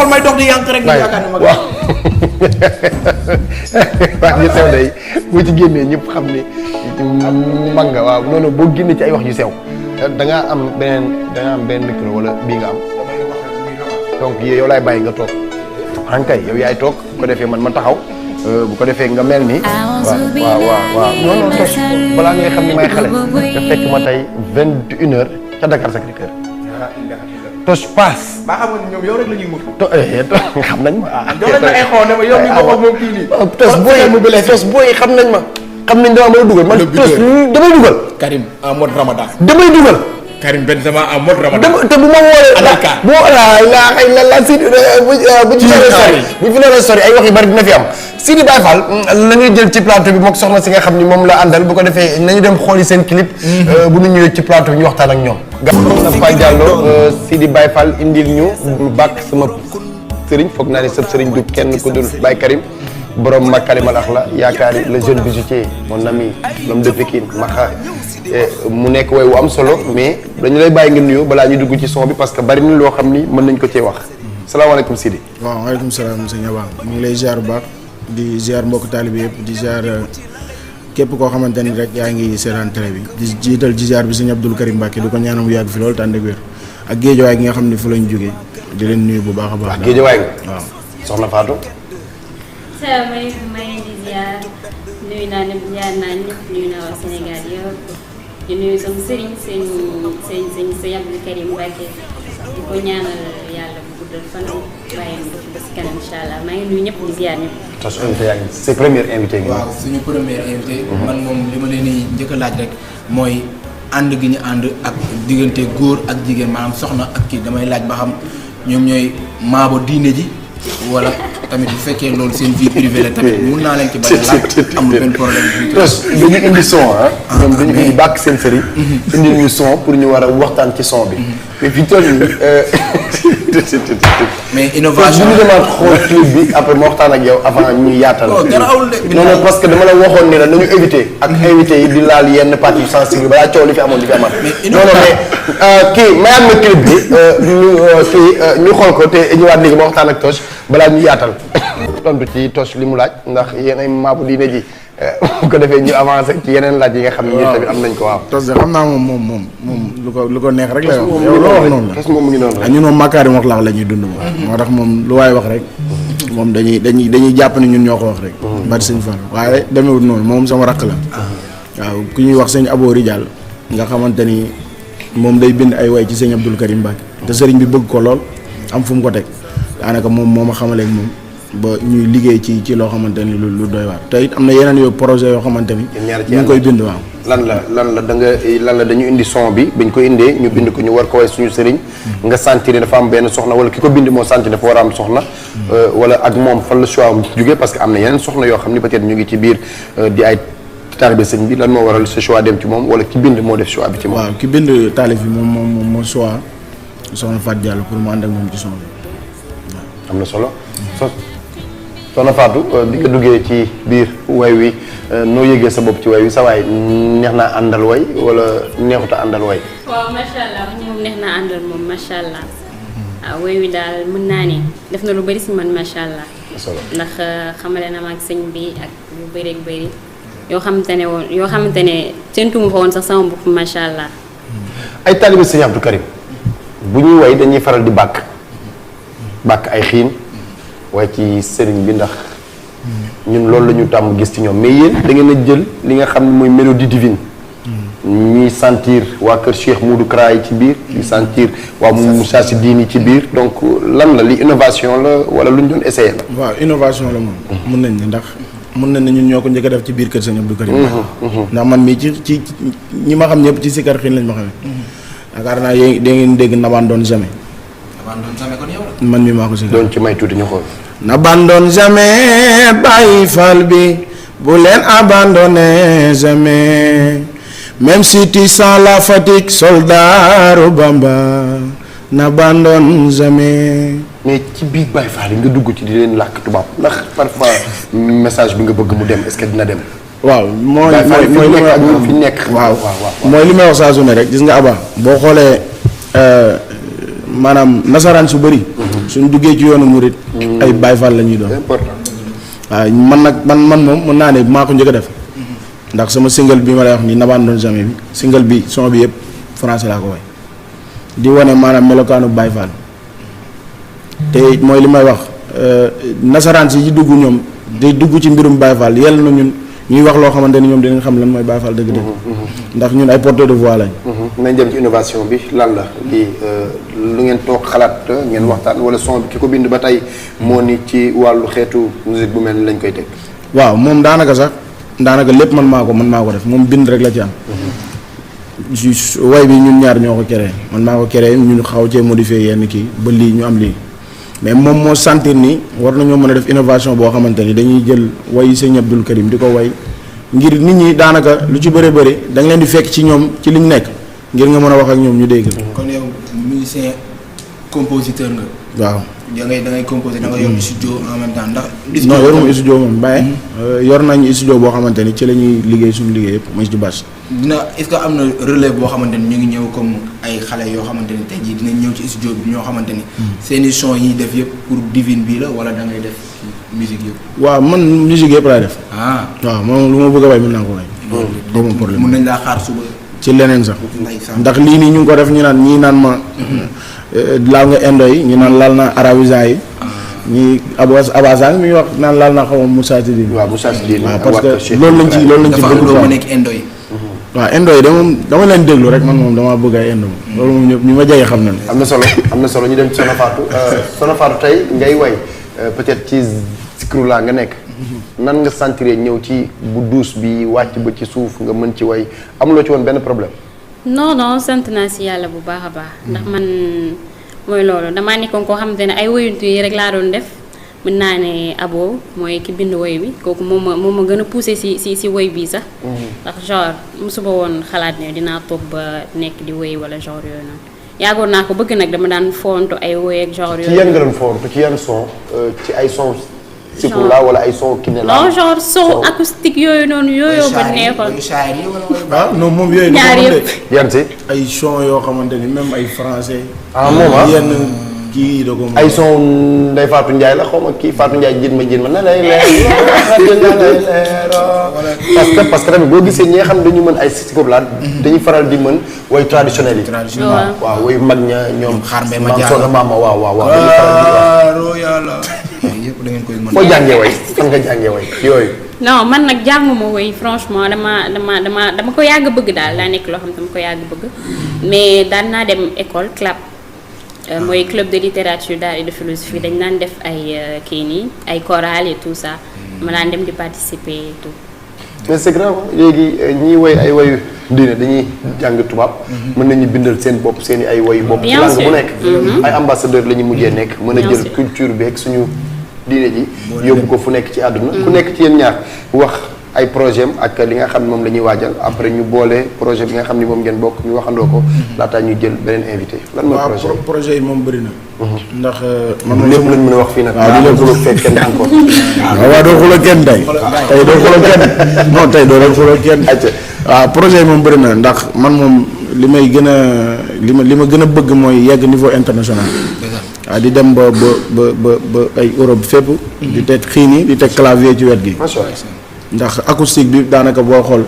xool may dox di yànq rek. waaw waaw wax yu sew day boo ci génnee ñëpp xam ni mag nga waaw noonu boo génnee ci ay wax yu sew da ngaa am benn micro wala bii nga am donc yow laay bàyyi nga toog kay yow yaay toog bu ko defee man ma taxaw bu ko defee nga mel ni waaw non tos balaa ngay xam ni may xale nga fekk ma tey 21h ca Dakar Sacré-Cœur tos paas. ba xam nga ñoom yow rek la ñuy mut. xam nañ ma. jox nañ ma ay xoo ne ma yow mi nga ko moom kii nii. tos booy xam nañ ma. xam nañ dama mën a dugal man tos damay dugal. Karim en mode Ramadan. damay dugal. Karim Benzema en mode Ramadan. te bu ma woolee. la si bu ci naree sori ay wax yu bari dina fi am. Sidi Baye Fall la ñuy jël ci plateau bi mook soxna si nga xam ni moom la àndal bu ko defee nañu dem xooli seen clip. bu ñu ñëwee ci plateau bi ñu waxtaan ak ñoom. na Fa Diallo Sidi Baye Fall indil ñu lu bàkk sama sëriñ foog naa ne sëb sëriñ du kenn ku dul Baye Karim borom Makarimal Akhlaq yaakaari le jeune bijoutier mon ami l'homme de Pikine Maxa mu nekk way wu am solo mais dañu lay bàyyi nga nuyoo balaa ñu dugg ci son bi parce que bari na loo xam ni mën nañ ko cee wax salaamaaleykum Sidi. waaw waaleykum salaam sëñ Aba mu ngi lay ziar bu baax di ziar mbokk taalibe yëpp di ziar képp koo xamante ni rek yaa ngi seetaan télé bi di jiital ci ziar bi sëñ Abdoul Karim Mbacké di ko ñaanal mu yàgg fi loolu tànn ak wér ak géejawaay gi nga xam ne fu lañ jógee di leen nuyu bu baax a baax. waaw géejawaay nga. waaw soxna Fatou. salaamaaleykum maa ngi leen di ziar nuyu naa ñëpp ziar naa ñëpp nuyu naa waa Sénégal yëpp di nuyu sama sëriñ sëñ Abdoul Karim Mbacké di ko ñaanal yàlla bu guddal fan bàyyi mu def ba si kanam incha allah maa ngi nuyu ñëpp di ziar ñëpp. tos invité yaa ngi sa première invité gi. waaw suñu première invité. man moom li ma leen di njëkk a laaj rek mooy ànd gi ñu ànd ak diggante góor ak jigéen maanaam soxna ak kii damay laaj ba xam ñoom ñooy maabo diine ji wala tamit bu fekkee loolu seen vie privée la tamit mun naa leen ci bañ a laaj amul benn problème. tos dañu indi son ñoom dañu indi bàkk seen sëriñ. indi ñu son pour ñu war a waxtaan ci son bi. mais fi toll nii. mais innovation bu ñu demaat xool clip bi après ma waxtaan ak yow avant ñuy yaatal. non parce que dama la waxoon ne la nañu éviter. ak invité yi di laal yenn parties sensibles balaa coow li fi amoon di fi amaat. non mais kii mayaat ma clip bi ñu xool ko te ñëwaat léegi ma waxtaan ak Toch balaa ñu yaatal. tontu ci Toch li mu laaj ndax yéen ay maabu diine ji bu ko defee ñu avancé ci yeneen laaj yi nga xam ne ñun tamit am nañ ko waaw. Toch de xam naa moom lu ko neex rek la yow loo wax noonu la. Toch moom mu ngi noonu rek. ñun moom Makarimal Akhlaq la ñuy dund moom. moo tax moom lu waay wax rek. moom dañuy jàpp ne ñun ñoo ko wax rek. bari sëñ Fall waaye demewut noonu moom sama rakk la. waaw ku ñuy wax sëñ Abo Rijal nga xamante ni moom day bind ay way ci sëñ Abdoul Karim Mbacké te sëriñ bi bëgg ko lool am fu mu ko teg daanaka moom moo ma xamaleeg moom ba ñuy liggéey ci loo xamante ni lu doy waar te it am na yeneen yoo projet yoo xamante ni ñu ngi koy bind waaw. lan la dañu indi son bi bañ ko indee ñu bind ko ñu war ko way suñu sëriñ nga sentir dafa am benn soxna wala ki ko bind moo sentir dafa war a am soxna wala ak moom fan la choix jógee parce que am na yeneen soxna yoo xam ni peut-être ñu ngi ci biir di ay taalibe sëñ bi lan moo waral ce choix dem ci moom wala ki bind moo def choix bi ci moom. waaw ki bind taalif bi moom moo choix soxna Fatou Diallo pour mu ànd ak moom ci son bi waaw. am na solo soxna Fatou bi nga duggee ci biir way wi noo yëgee sa bopp ci way wi sa waay neex naa àndal way wala neexuta àndal way. waaw macha allah moom neex naa àndal moom macha allah waaw way wi daal mën naa ne def na lu bëri si man macha allah. ndax xamale na ma ak sëñ bi ak lu bëri yoo xamante ne séntumu fa woon sax sama bopp macha allah. ay taalibe sëñ Abdou Karim bu ñuy way dañuy faral di bàkk ay xiin waaye ci sëriñ bi ndax ñun loolu la ñu tàmm gis ci ñoom mais yéen da ngeen a jël li nga xam ne mooy mélodie divine ñuy sentir waa kër Cheikh Moudou Kra yi ci biir di sentir waa Moussa Sy Dini ci biir donc lan la li innovation la wala lu ñu doon essayé la. waaw innovation la moom. mun nañ ne ndax mun nañ ne ñun ñoo ko njëkk a def ci biir kër sëñ Abdou Karim. ndax man mii ci ñi ma xam ñëpp ci sikar xiin lañ ma xamee. yaakaar naa da ngeen dégg nabaan doon jamais. nabaan doon jamais kon yow la. man mii maa ko sikar. doon ci may tuuti ñu xool. N'abandonne jamais Baye Fall bi bu leen abandonner jamais même si tu sens la fatigue soldaaru Bamba n'abandonne jamais. mais ci biir Baye Fall yi nga dugg ci di leen làkk tubaab ndax parfois message bi nga bëgg mu dem est-ce que dina dem. waaw mooy li may wax fi nekk. waaw mooy li may wax saa su ne rek gis nga Aba boo xoolee maanaam nasaraan su bëri. suñ duggee ci yoonu murit ay Baay Faal la ñuy doon. important. waaw man nag man moom mën naa ne maa ko njëkk a def ndax sama single bi ma lay wax nii n'abandonne jamais bi single bi son bi yëpp français laa ko way di wane maanaam melokaanu Baay Faal te mooy li may wax nasaraan si yi dugg ñoom day dugg ci mbirum Baay Faal yàlla na ñun ñuy wax loo xamante ni ñoom dinañ xam lan mooy Baay Faal dëgg-dëgg. ndax ñun ay porteurs de voix lañ. nañ dem ci innovation bi lan la lii lu ngeen toog xalaat ngeen waxtaan wala son bi ki ko bind ba tey moo ni ci wàllu xeetu musique bu mel ni lañ koy teg. waaw moom daanaka lépp man maa ko def moom bind rek la ci am. way bi ñun ñaar ñoo ko créé man maa ko créé ñun xaw cee modifié yenn kii ba lii ñu am lii mais moom moo sentir ni war nañoo mën a def innovation boo xamante ni dañuy jël way Sëñ Abdul Karim di ko way ngir nit ñi daanaka lu ci bëre bëri da nga leen di fekk ci ñoom ci liñ nekk ngir nga mën a wax ak ñoom ñu dégg. kon yow musicien compositeur nga. waaw. da ngay composer da nga yor studio en même temps ndax. non yoruma studio moom bàyyi. yor nañu studio boo xamante ni ci la ñuy liggéey suñu liggéey yëpp mooy ci bâche. dina est-ce que am na relève boo xamante ni ñu ngi ñëw comme ay xale yoo xamante ni tey jii dinañ ñëw ci studio bi ñoo xamante ni. seeni son yi def yëpp pour divine bi la wala da ngay def musique yëpp. waaw man musique yëpp laay def. ah waaw moom lu ma bëgg a way mën naa ko way. loolu moom problème mun nañ laa xaar suba. ci leneen sax. ndeysaan. ndax lii nii ñu ngi ko def ñu naan ñii naan ma. laal nga indo yi ñu naan laal naa arabisant yi. ñii abasang mi wax naan laal naa xaw ma Moussa Tidine. waaw Moussa Tidine. waaw parce que loolu lañ ci dafa am bëgg loo quoi. ma nekk indo yi. waaw indo yi de moom dama leen déglu rek man moom dama bëgg ay indo moom. loolu moom ñëpp ñu ma jege xam nañ. am na solo ñu dem ci Soxna Fatou Soxna Fatou tey ngay way peut-être ci Zikroulah nga nekk. nan nga sentir ñëw ci bu douce bi wàcc ba ci suuf nga mën ci way amuloo ci woon benn problème. non sant naa si yàlla bu baax a baax ndax man mooy loolu damaa nekkoon koo xamante ne ay woyuntu yi rek laa doon def mën naa ne Abo mooy ki bind woy bi kooku moom ma gën a poussé si woy bii sax. ndax genre mosuma woon xalaat ne dinaa toog ba nekk di woy wala genre yooyu noonu yàggoon naa ko bëgg nag dama daan fontu ay woy ak genre yooyu. ci yan nga doon fontu ci yan son ci ay son. Zikroulah wala ay son ki ne la. non genre son acoustique yooyu noonu yooyu ba neexoon. ah non moom yooyu. ñaar yëpp yan si. ay son yoo xamante ni même ay français. moom yenn kii da ko. ay son Ndeye Fatou Ndiaye la xaw ma kii Fatou Ndiaye jën ma na lay leer parce que tamit boo gisee ñi nga xam dañu mën ay Zikroulah dañuy faral di mën way traditionnel yi. waaw way mag ña ñoom. xaar mbay ma jaar soxna maama waaw dañuy faral di yàlla. yëpp da ngeen koy mën. foo jàngee way fan nga jàngee way yooyu. non man nag jànguma woy franchement dama ko yàgg bëgg daal daa nekk loo xam ne dama ko yàgg bëgg mais daan naa dem école CLAP mooy club de littérature d'art et de philosophie dañ daan def ay kii nii ay chorale et tout ça ma daan dem di participer et tout. mais c'est grave léegi ñiy woy ay woyu diine dañuy jàng tubaab. mën nañu bindal seen bopp seen i ay woyu bopp. ci langue bu nekk. ay ambassadeur la ñu mujjee nekk. mën a jël culture beeg suñu diine ji. yóbbu ko fu nekk ci àdduna. ku nekk ci yéen ñaar wax ay projet am ak li nga xam ne moom la ñuy waajal après ñu boole projet bi nga xam ne moom ngeen bokk ñu waxandoo ko. laataa ñuy jël beneen invité. lan mooy projet waaw projet yi moom bëri na. ndax man lépp lañ mën a wax fii nag. waaw lépp lu fekk kenn encore. waaw doo xuloo kenn tey. tey doo xuloo kenn non tey doo xuloo kenn. waaw projet yi moom bëri na ndax man moom li may gën a li ma gën a bëgg mooy yegg niveau international. waaw di dem ba ay Europe fépp. di teg xiin yi di teg clavier ci wet gi. macha allah ndax acoustique bi daanaka boo xool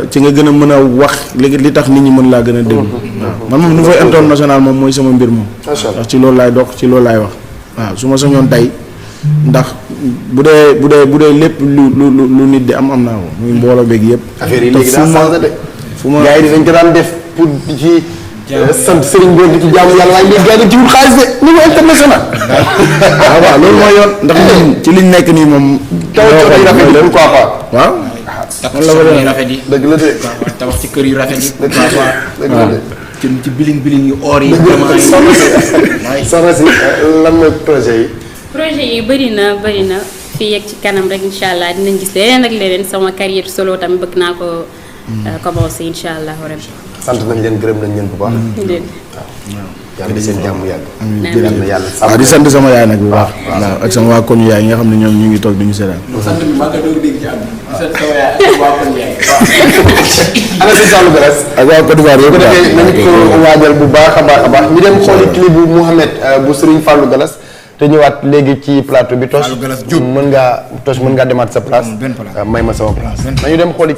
ci nga gën a mën a wax li tax nit ñi mën laa gën a déglu. waaw man moom niveau international moom mooy sama mbir moom. ndax ci loolu laay dox ci loolu laay wax. waaw su ma sañoon tey ndax bu dee lépp lu nit di am naa ko muy mbooloo beeg yëpp. affaire yi léegi daa changé de. fu ma gars yi dañ ko daan def pour ci. sant Serigne Boye di ci jaamu yàlla waaye léegi gars yi ci wut xaalis de niveau international. waaw loolu mooy yoon ndax ci liñ nekk nii moom. taw yi rafet yi pourquoi pas. waaw. man la yu rafet yi. dëgg la de. tabax ci kër yu rafet yi. dëgg la de. ci biling yu or yi. soxna si lan mooy projet yi. projet yi bëri na fii ak ci kanam rek incha allah dinañ gis leneen ak leneen sama carrière solo tamit bëgg naa ko commencer incha allah. sant nañ leen gërëm nañ leen bu baax. dégg waaw. yàlla seen jàmm yàgg. amiin na yàlla waaw di sant sama yaay nag bu baax. waaw ak sama waa koñu yaay yi nga xam ne ñoom ñu ngi toog di ñu seetaan. sant bi maa ngi doog dégg ci am di sant sama yaay ak waa koñ yaay. ana seen Fallou Galass ak waa Côte d'Ivoire yëpp daal nañu ko waajal bu baax a baax ñu dem xooli clip bu Mouhamed bu Serigne Fallou Galass te ñëwaat léegi ci plateau bi Toch Fallou Galass Diop mën ngaa demaat sa place benn place may ma sama place nañu dem xooli